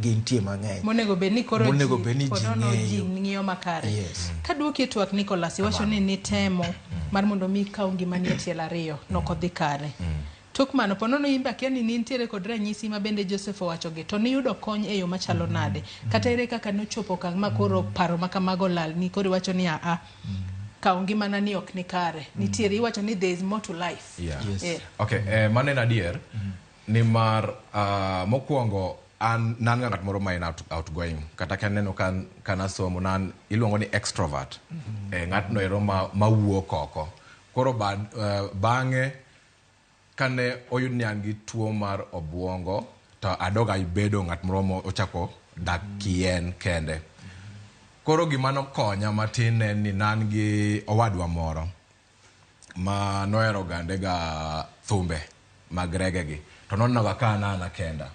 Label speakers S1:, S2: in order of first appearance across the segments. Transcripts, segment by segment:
S1: Gintie mang'eny.
S2: Monego bed ni koro
S1: Monego
S2: ji
S1: bed ni ji
S2: ponono ji
S1: ng'eyo.
S2: ng'iyo makare.
S1: Yes.
S2: Kaduoki e twak Nicholas, iwacho ni nitemo mar mondo mi ikaw ngimani e tielo ariyo, nokodhi kare. Tok mano, ponono in be akia ni nintiere kod ranyisi ma bende Joseph owachogi, to niyudo kony e yo machalo nade? Kata ere kaka nochopo okang' ma koro paro ma kamago olalni, koro iwacho ni aa, kawo ngimana ni ok ni kare. Nitiere, iwacho ni there is more to life.
S3: Yeah.
S1: Yes.
S3: Okay, mano en adier nimar mokwongo an nan ga ng'at moro ma en outgoing kata ka aneno ka kanasomo nan iluongo ni extrovert, ng'atno ero ma mawuok oko. Koro bang'e kane oyud ni an gi tuo mar obuongo to adog abedo ng'at moro mo ochako dak kien kende. Koro gima nokonya matin en ni nan gi owadwa moro ma nohero gande ga thumbe mag reggae gi to noneno ga ka an ana kenda.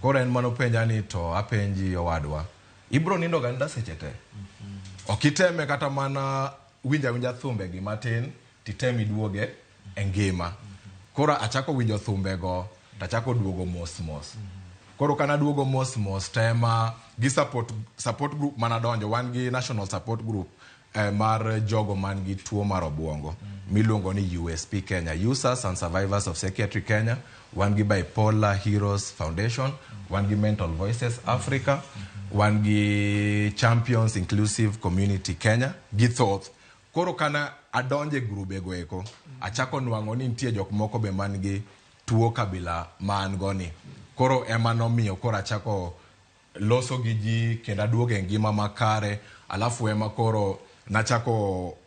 S3: Koro en manopenja ni to apenji owadwa, ibro nindo ga ninda seche te? Ok iteme kata mana winjo awinja thumbe gi matin titem iduoge e ngima. Koro achako winjo thumbe go tachako duogo mos mos. Koro kana duogo mos mos tema gi support group manadonjo, wan gi national support group mar jogo man gi tuo mar obuongo miluongo ni USP Kenya, Users and Survivors of Psychiatry Kenya, wan gi Bipolar Heroes Foundation, wan gi Mental Voices Africa, wan gi Champions Inclusive Community Kenya gi thoth. Koro kana adonje grube go eko, achako nwang'o ni nitie jok moko be man gi tuo kabila ma an go ni. Koro ema nomiyo koro achako loso gi ji kendo aduogo e ngima makare. Alafu ema koro nachako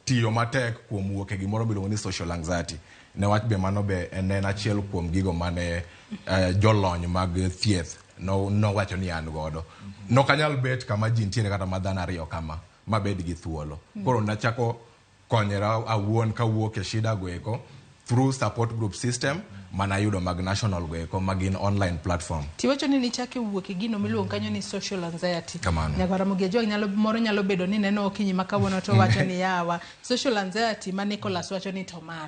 S3: tiyo matek kuom wuok e gimoro miluongo ni social anxiety. Newach be mano be en achiel kuom gigo mane jolony mag thieth nowacho ni an godo. Nok anyal bet kama ji nitiere kata ma dhano ariyo kama mabed gi thuolo. Koro nachako konyora awuon kawuok e shida go eko through support group system manayudo mag national go eko magin online platform.
S2: Tiwacho ni nichake wuok e gino miluongo kanyo ni social anxiety.
S3: Kamano.
S2: Nyakwara Ramogi Ajwang' nyalo moro nyalo bedo ni neno okinyi ma kawuono to wacho ni yawa social anxiety ma Nicholas wacho ni to mane.